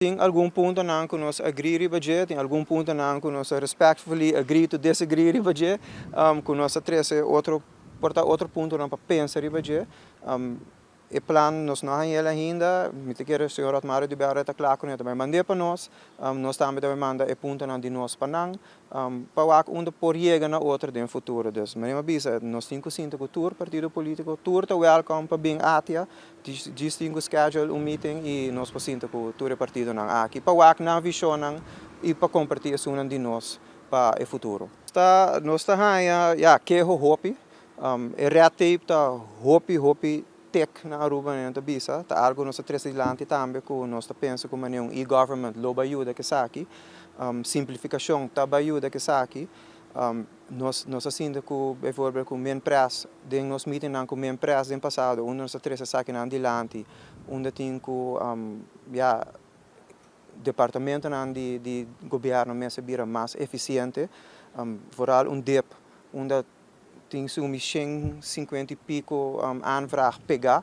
Tin algun puntonan cu nos agree riba dje, tin algun puntonan cu nos respectfully agree to disagree riba dje, cu nos a trece otro, por ta otro puntonan pa pensa riba dje. E plan nos no a ainda, mi ta kere señor Otmar Oduber ta cla cu tambe manda pa nos, nos tambe tambe manda e puntonan di nos pa nan, pa wak unda por yega na otro den futuro. Dus, manera mi a bisa, nos tin cu sinta cu tur partido politico, tur ta welcome pa bin ATIA, djis tin cu schedule un meeting y nos por sinta cu tur partidonan aki, pa wak nan visionnan y pa comparti esunnan di nos pa e futuro. Nos ta haya, ja, keho hopi, e red tape ta hopi hopi dik na Aruba, ne, ta bisa, ta algo nos a trece dilanti tambe cu nos ta pensa cu un e-government lo bay yuda cu esaki, simplificacion ta bay yuda cu esaki. Nos a sinta cu bijvoorbeeld cu Minpres, den nos meeting nan cu Minpres den pasado, unda nos a trece esaki nan dilanti, unda tin cu ja, departamentonan di gobierno mester bira mas eficiente, vooral un DIP, unda tin su 150 y pico aanvraag pega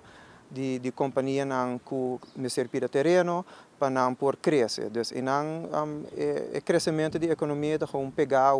di companianan cu mester pida tereno pa nan por crece. Dus einan e crecemento di economia ta gewoon pega,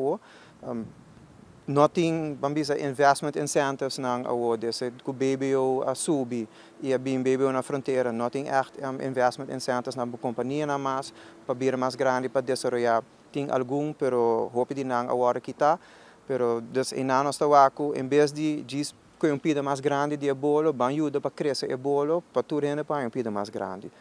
no tin, ban bisa, investment incentives nan awo, dus cu BBO a subi y a bin BBO na frontera, no tin echt investment incentives na companianan mas pa bira mas grandi, pa desaroya. Tin algun, pero hopi di nan awor kita. Pero dus einan nos ta wak cu en bes di djis cu un pida mas grandi di e bolo, ban yuda pa crece e bolo, pa tur hende pa un pida mas grandi.